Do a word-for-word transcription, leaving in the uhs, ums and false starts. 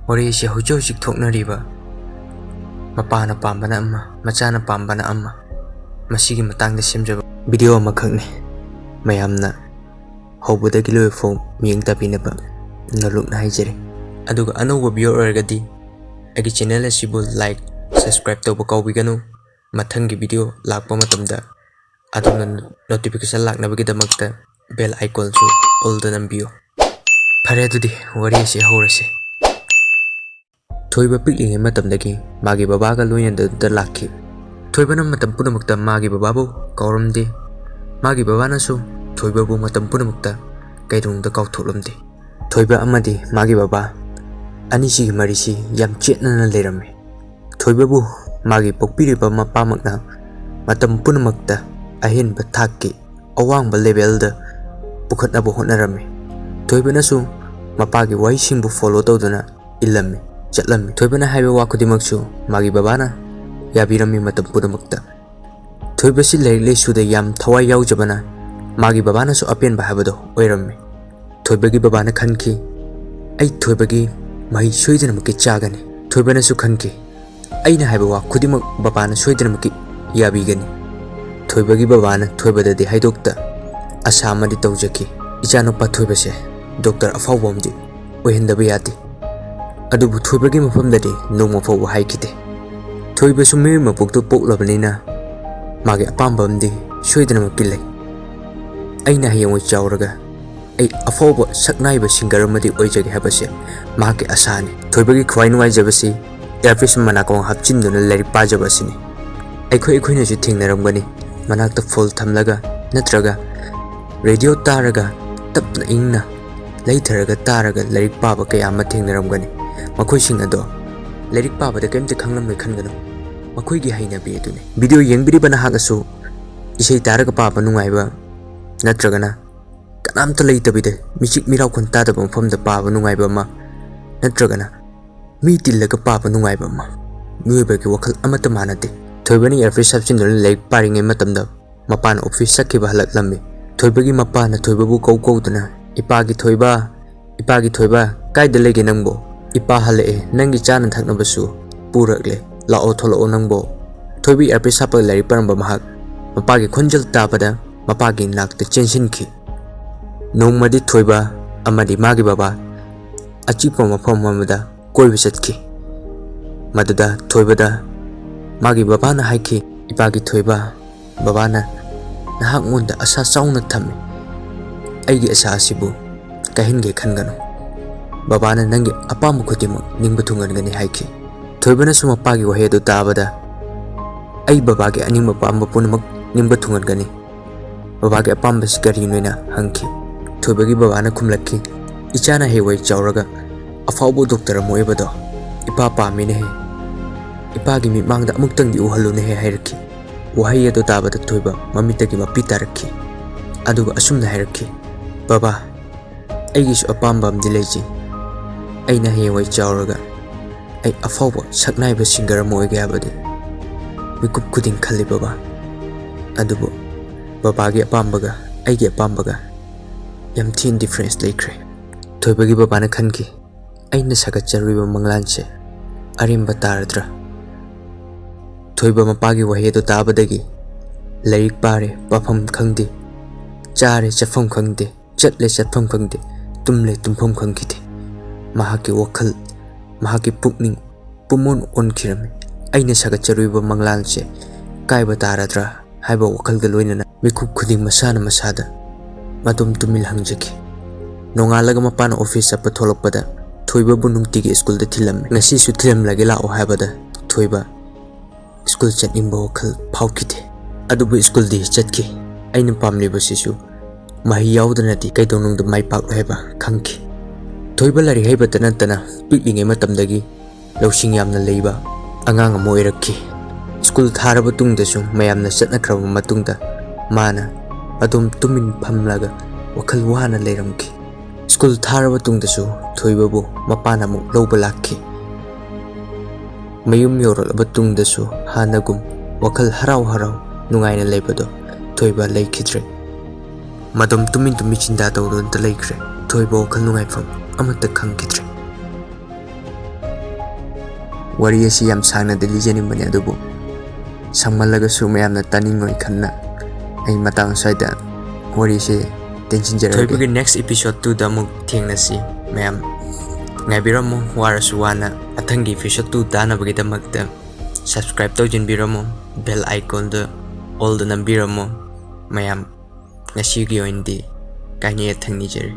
ꯋꯥꯔꯤ ꯑꯁꯤ ꯍꯧꯖꯤꯛ ꯍꯧꯖꯤꯛ ꯊꯣꯛꯅꯔꯤꯕ ꯃꯄꯥꯅ ꯄꯥꯝꯕꯅ ꯑꯃ, ꯃꯆꯥꯅ ꯄꯥꯝꯕꯅ ꯑꯃ, ꯃꯁꯤꯒꯤ ꯃꯇꯥꯡꯗ ꯁꯦꯝꯖꯕ ꯚꯤꯗꯤꯑꯣ ꯑꯃꯈꯛꯅꯤ꯫ ꯃꯌꯥꯝꯅ ꯍꯧꯕꯗꯒꯤ ꯂꯣꯏꯕ ꯐꯥꯎ ꯃꯤꯠꯌꯦꯡ ꯇꯥꯕꯤꯅꯕ ꯅꯣꯂꯨꯛꯅ ꯍꯥꯏꯖꯔꯤ꯫ ꯑꯗꯨꯒ ꯑꯅꯧꯕ ꯚꯤꯌꯨꯋꯔ ꯑꯣꯏꯔꯒꯗꯤ ꯑꯩꯒꯤ ꯆꯦꯅꯦꯜ ꯑꯁꯤꯕꯨ ꯂꯥꯏꯛ, ꯁꯕꯁꯀ꯭ꯔꯥꯏꯕ ꯇꯧꯕ ꯀꯥꯎꯕꯤꯒꯅꯨ꯫ ꯃꯊꯪꯒꯤ ꯚꯤꯗꯤꯑꯣ ꯂꯥꯛꯄ ꯃꯇꯝꯗ ꯑꯗꯣꯝꯅ ꯅꯣꯇꯤꯐꯤꯀꯦꯁꯟ ꯂꯥꯛꯅꯕꯒꯤꯗꯃꯛꯇ ꯕꯦꯜ ꯑꯥꯏꯀꯣꯟꯁꯨ ꯑꯣꯜꯗ ꯅꯝꯕꯤꯌꯨ꯫ ꯐꯔꯦ, ꯑꯗꯨꯗꯤ ꯋꯥꯔꯤ ꯑꯁꯤ ꯍꯧꯔꯁꯤ꯫ ꯊꯣꯏꯕ ꯄꯤꯛꯂꯤꯉꯩ ꯃꯇꯝꯗꯒꯤ ꯃꯥꯒꯤ ꯕꯕꯥꯒ ꯂꯣꯏꯅꯗꯨꯅ ꯂꯥꯛꯈꯤ꯫ ꯊꯣꯏꯕꯅ ꯃꯇꯝ ꯄꯨꯝꯅꯃꯛꯇ ꯃꯥꯒꯤ ꯕꯕꯥꯕꯨ ꯀꯥꯎꯔꯝꯗꯦ꯫ ꯃꯥꯒꯤ ꯕꯕꯥꯅꯁꯨ ꯊꯣꯏꯕꯕꯨ ꯃꯇꯝ ꯄꯨꯝꯅꯃꯛꯇ ꯀꯩꯗꯧꯅꯨꯡꯗ ꯀꯥꯎꯊꯣꯛꯂꯝꯗꯦ꯫ ꯊꯣꯏꯕ ꯑꯃꯗꯤ ꯃꯥꯒꯤ ꯕꯕꯥ ꯑꯅꯤꯁꯤꯒꯤ ꯃꯔꯤꯁꯤ ꯌꯥꯝ ꯆꯦꯠꯅꯅ ꯂꯩꯔꯝꯃꯤ꯫ ꯊꯣꯏꯕꯕꯨ ꯃꯥꯒꯤ ꯄꯣꯛꯄꯤꯔꯤꯕ ꯃꯄꯥꯃꯛꯅ ꯃꯇꯝ ꯄꯨꯝꯅꯃꯛꯇ ꯑꯍꯦꯟꯕ ꯊꯥꯛꯀꯤ ꯑꯋꯥꯡꯕ ꯂꯦꯚꯦꯜꯗ ꯄꯨꯈꯠꯅꯕ ꯍꯣꯠꯅꯔꯝꯃꯤ꯫ ꯊꯣꯏꯕꯅꯁꯨ ꯃꯄꯥꯒꯤ ꯋꯥꯍꯩꯁꯤꯡꯕꯨ ꯐꯣꯂꯣ ꯇꯧꯗꯨꯅ ꯏꯜꯂꯝꯃꯤ, ꯆꯠꯂꯝꯃꯤ꯫ ꯊꯣꯏꯕꯅ ꯍꯥꯏꯕ ꯋꯥ ꯈꯨꯗꯤꯡꯃꯛꯁꯨ ꯃꯥꯒꯤ ꯕꯕꯥꯅ ꯌꯥꯕꯤꯔꯝꯃꯤ ꯃꯇꯝ ꯄꯨꯝꯅꯃꯛꯇ꯫ ꯊꯣꯏꯕꯁꯤ ꯂꯥꯏꯔꯤꯛ ꯂꯥꯏꯁꯨꯗ ꯌꯥꯝ ꯊꯋꯥꯏ ꯌꯥꯎꯖꯕꯅ ꯃꯥꯒꯤ ꯕꯕꯥꯅꯁꯨ ꯑꯄꯦꯟꯕ ꯍꯥꯏꯕꯗꯣ ꯑꯣꯏꯔꯝꯃꯤ꯫ ꯊꯣꯏꯕꯒꯤ ꯕꯕꯥꯅ ꯈꯟꯈꯤ, "ꯑꯩ ꯊꯣꯏꯕꯒꯤ ꯃꯍꯩ ꯁꯣꯏꯗꯅꯃꯛꯀꯤ ꯆꯥꯒꯅꯤ꯫" ꯊꯣꯏꯕꯅꯁꯨ ꯈꯟꯈꯤ, "ꯑꯩꯅ ꯍꯥꯏꯕ ꯋꯥ ꯈꯨꯗꯤꯡꯃꯛ ꯕꯕꯥꯅ ꯁꯣꯏꯗꯅꯃꯛꯀꯤ ꯌꯥꯕꯤꯒꯅꯤ꯫" ꯊꯣꯏꯕꯒꯤ ꯕꯕꯥꯅ ꯊꯣꯏꯕꯗꯗꯤ ꯍꯥꯏꯗꯣꯛꯇ ꯑꯁꯥ ꯑꯃꯗꯤ ꯇꯧꯖꯈꯤ, "ꯏꯆꯥꯅꯨꯄꯥ ꯊꯣꯏꯕꯁꯦ ꯗꯣꯛꯇꯔ ꯑꯐꯥꯎꯕ ꯑꯃꯗꯤ ꯑꯣꯏꯍꯟꯗꯕ ꯌꯥꯗꯦ꯫" ꯑꯗꯨꯕꯨ ꯊꯣꯏꯕꯒꯤ ꯃꯐꯝꯗꯗꯤ ꯅꯣꯡꯃ ꯐꯥꯎꯕ ꯍꯥꯏꯈꯤꯗꯦ꯫ ꯊꯣꯏꯕꯁꯨ ꯃꯤꯑꯣꯏ ꯃꯄꯣꯛꯇꯨ ꯄꯣꯛꯂꯕꯅꯤꯅ ꯃꯥꯒꯤ ꯑꯄꯥꯝꯕ ꯑꯃꯗꯤ ꯁꯣꯏꯗꯅꯃꯛꯀꯤ ꯂꯩ꯫ "ꯑꯩꯅ ꯍꯌꯦꯡꯋꯥꯏ ꯆꯥꯎꯔꯒ ꯑꯩ ꯑꯐꯥꯎꯕ ꯁꯛꯅꯥꯏꯕ ꯁꯤꯡꯒꯔ ꯑꯃꯗꯤ ꯑꯣꯏꯖꯒꯦ ꯍꯥꯏꯕꯁꯦ ꯃꯍꯥꯛꯀꯤ ꯑꯁꯥꯅꯤ꯫" ꯊꯣꯏꯕꯒꯤ ꯈ꯭ꯋꯥꯏ ꯅꯨꯡꯉꯥꯏꯖꯕꯁꯤ ꯏꯌꯥꯔꯄꯤꯁ ꯃꯅꯥꯀꯣꯡ ꯍꯥꯞꯆꯤꯟꯗꯨꯅ ꯂꯥꯏꯔꯤꯛ ꯄꯥꯖꯕ ꯑꯁꯤꯅꯤ꯫ ꯑꯩꯈꯣꯏ ꯑꯩꯈꯣꯏꯅꯁꯨ ꯊꯦꯡꯅꯔꯝꯒꯅꯤ, ꯃꯅꯥꯛꯇ ꯐꯣꯟ ꯊꯝꯂꯒ ꯅꯠꯇ꯭ꯔꯒ ꯔꯦꯗꯤꯑꯣ ꯇꯥꯔꯒ ꯇꯞꯅ ꯏꯪꯅ ꯂꯩꯊꯔꯒ ꯇꯥꯔꯒ ꯂꯥꯏꯔꯤꯛ ꯄꯥꯕ ꯀꯌꯥ ꯑꯃ ꯊꯦꯡꯅꯔꯝꯒꯅꯤ꯫ ꯃꯈꯣꯏꯁꯤꯡ ꯑꯗꯣ ꯂꯥꯏꯔꯤꯛ ꯄꯥꯕꯗ ꯀꯔꯤꯝꯇ ꯈꯪꯂꯝꯂꯣꯏ ꯈꯟꯒꯅꯨ, ꯃꯈꯣꯏꯒꯤ ꯍꯩꯅꯕꯤ ꯑꯗꯨꯅꯤ꯫ ꯚꯤꯗꯤꯑꯣ ꯌꯦꯡꯕꯤꯔꯤꯕ ꯅꯍꯥꯛꯅꯁꯨ ꯏꯁꯩ ꯇꯥꯔꯒ ꯄꯥꯕ ꯅꯨꯡꯉꯥꯏꯕ ꯅꯠꯇ꯭ꯔꯒꯅ ꯀꯅꯥꯝꯇ ꯂꯩꯇꯕꯤꯗ ꯃꯤꯆꯤꯛ ꯃꯤꯔꯥꯎꯈꯣꯟ ꯇꯥꯗꯕ ꯃꯐꯝꯗ ꯄꯥꯕ ꯅꯨꯡꯉꯥꯏꯕ ꯑꯃ ꯅꯠꯇ꯭ꯔꯒꯅ ꯃꯤ ꯇꯤꯜꯂꯒ ꯄꯥꯕ ꯅꯨꯡꯉꯥꯏꯕ ꯑꯃ, ꯃꯤꯑꯣꯏꯕꯒꯤ ꯋꯥꯈꯜ ꯑꯃꯠꯇ ꯃꯥꯟꯅꯗꯦ꯫ ꯊꯣꯏꯕꯅ ꯏꯌꯥꯔꯄꯤꯁ ꯍꯥꯞꯆꯤꯟꯗꯨꯅ ꯂꯥꯏꯔꯤꯛ ꯄꯥꯔꯤꯉꯩ ꯃꯇꯝꯗ ꯃꯄꯥꯅ ꯑꯣꯐꯤꯁ ꯆꯠꯈꯤꯕ ꯍꯜꯂꯛꯂꯝꯃꯤ꯫ ꯊꯣꯏꯕꯒꯤ ꯃꯄꯥꯅ ꯊꯣꯏꯕꯕꯨ ꯀꯧ ꯀꯧꯗꯨꯅ, "ꯏꯄꯥꯒꯤ ꯊꯣꯏꯕ, ꯏꯄꯥꯒꯤ ꯊꯣꯏꯕ, ꯀꯥꯏꯗ ꯂꯩꯒꯦ ꯅꯪꯕꯣ?" "ꯏꯄꯥ ꯍꯜꯂꯛꯑꯦ, ꯅꯪꯒꯤ ꯆꯥꯅ ꯊꯛꯅꯕꯁꯨ ꯄꯨꯔꯛꯂꯦ, ꯂꯥꯛꯑꯣ, ꯊꯣꯛꯂꯛꯑꯣ ꯅꯪꯕꯣ"꯫ ꯊꯣꯏꯕ earpiece ꯍꯥꯞꯄꯒ ꯂꯥꯏꯔꯤꯛ ꯄꯥꯔꯝꯕ ꯃꯍꯥꯛ ꯃꯄꯥꯒꯤ ꯈꯣꯟꯖꯦꯜ ꯇꯥꯕꯗ ꯃꯄꯥꯒꯤ ꯅꯥꯛꯇ ꯆꯦꯟꯁꯤꯟꯈꯤ꯫ ꯅꯣꯡꯃꯗꯤ ꯊꯣꯏꯕ ꯑꯃꯗꯤ ꯃꯥꯒꯤ ꯕꯕꯥ ꯑꯆꯤꯛꯄ ꯃꯐꯝ ꯑꯃꯗ ꯀꯣꯏꯕ ꯆꯠꯈꯤ꯫ ꯃꯗꯨꯗ ꯊꯣꯏꯕꯗ ꯃꯥꯒꯤ ꯕꯕꯥꯅ ꯍꯥꯏꯈꯤ, "ꯏꯄꯥꯒꯤ ꯊꯣꯏꯕ, ꯕꯕꯥꯅ ꯅꯍꯥꯛꯉꯣꯟꯗ ꯑꯁꯥ ꯆꯥꯎꯅ ꯊꯝꯃꯤ꯫ ꯑꯩꯒꯤ ꯑꯁꯥ ꯑꯁꯤꯕꯨ ꯀꯥꯏꯍꯟꯒꯦ ꯈꯟꯒꯅꯨ꯫ ꯕꯕꯥꯅ ꯅꯪꯒꯤ ꯑꯄꯥꯝꯕ ꯈꯨꯗꯤꯡꯃꯛ ꯅꯤꯡꯕ ꯊꯨꯡꯍꯟꯒꯅꯤ" ꯍꯥꯏꯈꯤ꯫ ꯊꯣꯏꯕꯅꯁꯨ ꯃꯄꯥꯒꯤ ꯋꯥꯍꯩ ꯑꯗꯨ ꯇꯥꯕꯗ, "ꯑꯩ ꯕꯕꯥꯒꯤ ꯑꯅꯤꯡꯕ ꯑꯄꯥꯝꯕ ꯄꯨꯝꯅꯃꯛ ꯅꯤꯡꯕ ꯊꯨꯡꯍꯟꯒꯅꯤ꯫ ꯕꯕꯥꯒꯤ ꯑꯄꯥꯝꯕꯁꯤ ꯀꯔꯤꯅꯣ?" ꯍꯥꯏꯅ ꯍꯪꯈꯤ꯫ ꯊꯣꯏꯕꯒꯤ ꯕꯕꯥꯅ ꯈꯨꯝꯂꯛꯈꯤ, "ꯏꯆꯥꯅ ꯍꯌꯦꯡꯋꯥꯏ ꯆꯥꯎꯔꯒ ꯑꯐꯥꯎꯕ ꯗꯣꯛꯇꯔ ꯑꯃ ꯑꯣꯏꯕꯗꯣ ꯏꯄꯥ ꯄꯥꯝꯃꯤꯅꯦꯍꯦ꯫ ꯏꯄꯥꯒꯤ ꯃꯤꯠꯃꯥꯡꯗ ꯑꯃꯨꯛꯇꯪꯗꯤ ꯎꯍꯜꯂꯨꯅꯦꯍꯦ" ꯍꯥꯏꯔꯛꯈꯤ꯫ ꯋꯥꯍꯩ ꯑꯗꯨ ꯇꯥꯕꯗ ꯊꯣꯏꯕ ꯃꯃꯤꯠꯇꯒꯤ ꯃꯄꯤ ꯇꯥꯔꯛꯈꯤ꯫ ꯑꯗꯨꯒ ꯑꯁꯨꯝꯅ ꯍꯥꯏꯔꯛꯈꯤ, "ꯕꯕꯥ, ꯑꯩꯒꯤꯁꯨ ꯑꯄꯥꯝꯕ ꯑꯃꯗꯤ ꯂꯩꯖꯩ꯫ ꯑꯩꯅ ꯍꯌꯦꯡꯋꯥꯏ ꯆꯥꯎꯔꯒ ꯑꯩ ꯑꯐꯥꯎꯕ ꯁꯛꯅꯥꯏꯕ singer ꯑꯃ ꯑꯣꯏꯒꯦ ꯍꯥꯏꯕꯗꯤ ꯃꯤꯀꯨꯞ ꯈꯨꯗꯤꯡ ꯈꯜꯂꯤ ꯕꯕꯥ꯫ ꯑꯗꯨꯕꯨ ꯕꯕꯥꯒꯤ ꯑꯄꯥꯝꯕꯒ ꯑꯩꯒꯤ ꯑꯄꯥꯝꯕꯒ ꯌꯥꯝ ꯊꯤꯅ difference ꯂꯩꯈ꯭ꯔꯦ"꯫ ꯊꯣꯏꯕꯒꯤ ꯕꯕꯥꯅ ꯈꯟꯈꯤ, "ꯑꯩꯅ ꯁꯥꯒꯠꯆꯔꯨꯔꯤꯕ ꯃꯪꯂꯥꯟꯁꯦ ꯑꯔꯦꯝꯕ ꯇꯥꯔꯗ꯭ꯔꯥ?" ꯊꯣꯏꯕ ꯃꯄꯥꯒꯤ ꯋꯥꯍꯩ ꯑꯗꯨ ꯇꯥꯕꯗꯒꯤ ꯂꯥꯏꯔꯤꯛ ꯄꯥꯔꯦ, ꯄꯥꯐꯝ ꯈꯪꯗꯦ, ꯆꯥꯔꯦ, ꯆꯠꯐꯝ ꯈꯪꯗꯦ, ꯆꯠꯂꯦ, ꯆꯠꯐꯝ ꯈꯪꯗꯦ, ꯇꯨꯝꯂꯦ, ꯇꯨꯝꯐꯝ ꯈꯪꯈꯤꯗꯦ꯫ ꯃꯍꯥꯛꯀꯤ ꯋꯥꯈꯜ, ꯃꯍꯥꯛꯀꯤ ꯄꯨꯛꯅꯤꯡ ꯄꯨꯝꯑꯣꯟ ꯑꯣꯟꯈꯤꯔꯝꯃꯤ꯫ "ꯑꯩꯅ ꯁꯥꯒꯠꯆꯔꯨꯔꯤꯕ ꯃꯪꯂꯥꯟꯁꯦ ꯀꯥꯏꯕ ꯇꯥꯔꯗ꯭ꯔꯥ?" ꯍꯥꯏꯕ ꯋꯥꯈꯜꯒ ꯂꯣꯏꯅꯅ ꯃꯤꯀꯨꯞ ꯈꯨꯗꯤꯡ ꯃꯁꯥꯅ ꯃꯁꯥꯗ ꯃꯗꯣꯝ ꯇꯨꯃꯤꯜ ꯍꯪꯖꯈꯤ꯫ ꯅꯣꯡꯉꯥꯜꯂꯒ ꯃꯄꯥꯅ office ꯆꯠꯄ ꯊꯣꯛꯂꯛꯄꯗ ꯊꯣꯏꯕꯕꯨ ꯅꯨꯡꯇꯤꯒꯤ ꯁ꯭ꯀꯨꯜꯗ ꯊꯤꯜꯂꯝꯃꯤ꯫ ꯉꯁꯤꯁꯨ ꯊꯤꯜꯂꯝꯂꯒꯦ ꯂꯥꯛꯑꯣ ꯍꯥꯏꯕꯗ ꯊꯣꯏꯕ ꯁ꯭ꯀꯨꯜ ꯆꯠꯅꯤꯡꯕ ꯋꯥꯈꯜ ꯐꯥꯎꯈꯤꯗꯦ꯫ ꯑꯗꯨꯕꯨ ꯁ꯭ꯀꯨꯜꯗꯤ ꯆꯠꯈꯤ꯫ ꯑꯩꯅ ꯄꯥꯝꯂꯤꯕꯁꯤꯁꯨ ꯃꯍꯩ ꯌꯥꯎꯗꯅꯗꯤ ꯀꯩꯗꯧꯅꯨꯡꯗ ꯃꯥꯏ ꯄꯥꯛꯂꯣꯏ ꯍꯥꯏꯕ ꯈꯪꯈꯤ꯫ ꯊꯣꯏꯕ ꯂꯥꯏꯔꯤꯛ ꯍꯩꯕꯇ ꯅꯠꯇꯅ ꯄꯤꯛꯂꯤꯉꯩ ꯃꯇꯝꯗꯒꯤ ꯂꯧꯁꯤꯡ ꯌꯥꯝꯅ ꯂꯩꯕ ꯑꯉꯥꯡ ꯑꯃ ꯑꯣꯏꯔꯛꯈꯤ꯫ ꯁ꯭ꯀꯨꯜ ꯊꯥꯔꯕ ꯇꯨꯡꯗꯁꯨ ꯃꯌꯥꯝꯅ ꯆꯠꯅꯈ꯭ꯔꯕ ꯃꯇꯨꯡꯗ ꯃꯥꯅ ꯑꯗꯨꯝ ꯇꯨꯃꯤꯟ ꯐꯝꯂꯒ ꯋꯥꯈꯜ ꯋꯥꯅ ꯂꯩꯔꯝꯈꯤ꯫ ꯁ꯭ꯀꯨꯜ ꯊꯥꯔꯕ ꯇꯨꯡꯗꯁꯨ ꯊꯣꯏꯕꯕꯨ ꯃꯄꯥꯅ ꯑꯃꯨꯛ ꯂꯧꯕ ꯂꯥꯛꯈꯤ꯫ ꯃꯌꯨꯝ ꯌꯧꯔꯛꯂꯕ ꯇꯨꯡꯗꯁꯨ ꯍꯥꯟꯅꯒꯨꯝ ꯋꯥꯈꯜ ꯍꯔꯥꯎ ꯍꯔꯥꯎ ꯅꯨꯡꯉꯥꯏꯅ ꯂꯩꯕꯗꯣ ꯊꯣꯏꯕ ꯂꯩꯈꯤꯗ꯭ꯔꯦ꯫ ꯃꯗꯣꯝ ꯇꯨꯃꯤꯟ ꯇꯨꯃꯤꯟ ꯆꯤꯟꯗꯥ ꯇꯧꯗꯨꯅꯇ ꯂꯩꯈ꯭ꯔꯦ꯫ ꯊꯣꯏꯕ ꯋꯥꯈꯜ ꯅꯨꯡꯉꯥꯏꯐꯝ ꯑꯃꯠꯇ ꯈꯪꯈꯤꯗ꯭ꯔꯦ꯫ ꯋꯥꯔꯤ ꯑꯁꯤ ꯌꯥꯝ ꯁꯥꯡꯅꯗꯤ ꯂꯤꯖꯅꯤꯡꯕꯅꯤ, ꯑꯗꯨꯕꯨ ꯁꯥꯡꯃꯜꯂꯒꯁꯨ ꯃꯌꯥꯝꯅ ꯇꯥꯅꯤꯡꯉꯣꯏ ꯈꯟꯅ ꯑꯩ ꯃꯇꯥꯡ ꯑꯁ꯭ꯋꯥꯏꯗ ꯋꯥꯔꯤꯁꯦ ꯇꯦꯟꯁꯤꯟꯖꯔꯒꯦ꯫ ꯊꯣꯏꯕꯒꯤ next episode two ꯗ ꯑꯃꯨꯛ ꯊꯦꯡꯅꯁꯤ꯫ ꯃꯌꯥꯝ ꯉꯥꯏꯕꯤꯔꯝꯃꯨ, ꯋꯥꯔꯁꯨ ꯋꯥꯅ꯫ ꯃꯊꯪꯒꯤ episode two ꯇꯥꯅꯕꯒꯤꯗꯃꯛꯇ subscribe ꯇꯧꯁꯤꯟꯕꯤꯔꯝꯃꯨ, bell icon ꯗꯨ all ꯗ ꯅꯝꯕꯤꯔꯝꯃꯨ꯫ ꯃꯌꯥꯝ, ꯉꯁꯤꯒꯤ ꯑꯣꯏꯅꯗꯤ ꯀꯥꯏꯅ ꯌꯥꯊꯪ ꯅꯤꯖꯔꯤ꯫